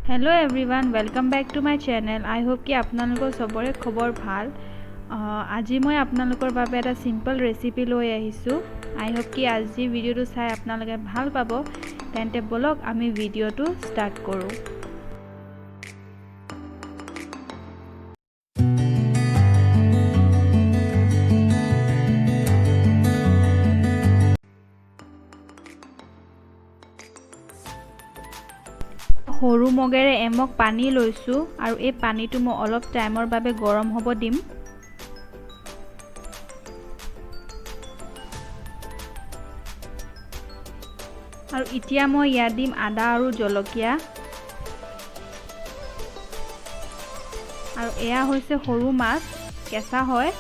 Hello everyone, welcome back to my channel. I hope কি আপোনালোকৰ চবৰে খবৰ ভাল। আজি মই আপোনালোকৰ বাবে এটা চিম্পল ৰেচিপি লৈ আহিছোঁ। আই হোপ কি আজি ভিডিঅ'টো চাই আপোনালোকে ভাল পাব। তেন্তে ব'লক, আমি ভিডিঅ'টো ষ্টাৰ্ট কৰোঁ। সৰু মগেৰে এমগ পানী লৈছোঁ আৰু এই পানীটো মই অলপ টাইমৰ বাবে গৰম হ'ব দিম। আৰু এতিয়া মই ইয়াত দিম আদা আৰু জলকীয়া। আৰু এয়া হৈছে সৰু মাছ, কেঁচা হয়,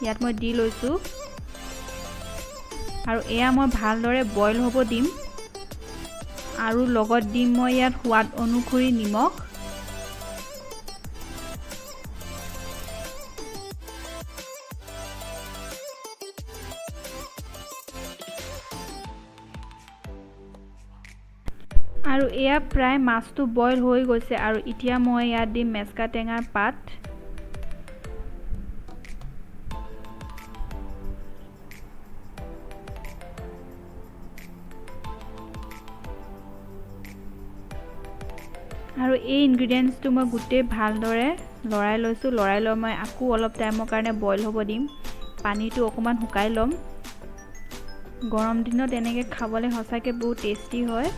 ইয়াত মই দি লৈছোঁ। আৰু এয়া মই ভালদৰে বইল হ'ব দিম। আৰু লগত দিম মই ইয়াত সোৱাদ অনুসৰি নিমখ। আৰু এয়া প্ৰায় মাছটো বইল হৈ গৈছে। আৰু এতিয়া মই ইয়াত দিম মেচকা টেঙাৰ পাত। আৰু এই ইনগ্ৰিডিয়েণ্টছটো মই গোটেই ভালদৰে লৰাই লৈছোঁ। লৰাই লৈ মই আকৌ অলপ টাইমৰ কাৰণে বইল হ'ব দিম। পানীটো অকণমান শুকাই ল'ম। গৰম দিনত এনেকৈ খাবলৈ সঁচাকৈ বহুত টেষ্টি হয়।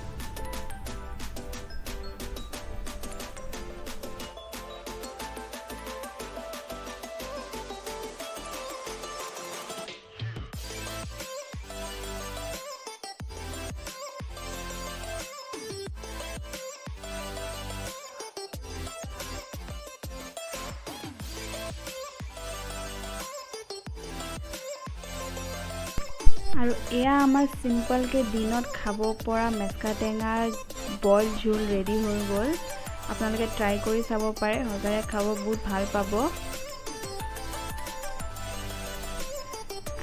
আৰু এয়া আমাৰ চিম্পলকৈ দিনত খাব পৰা মেচকা টেঙাৰ বইল জোল ৰেডি হৈ গ'ল। আপোনালোকে ট্ৰাই কৰি চাব পাৰে, সঁচাকৈ খাব বহুত ভাল পাব।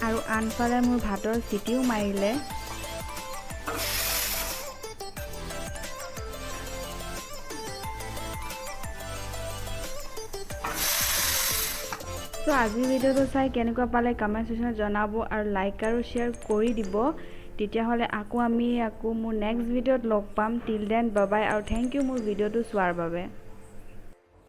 আৰু আনফালে মোৰ ভাতৰ চিটিও মাৰিলে। চ' আজিৰ ভিডিঅ'টো চাই কেনেকুৱা পালে কমেণ্ট ছেকশ্যনত জনাব আৰু লাইক আৰু শ্বেয়াৰ কৰি দিব। তেতিয়াহ'লে আকৌ আমি আকৌ মোৰ নেক্সট ভিডিঅ'ত লগ পাম। টিল then বাবাই আৰু thank U মোৰ ভিডিঅ'টো চোৱাৰ বাবে।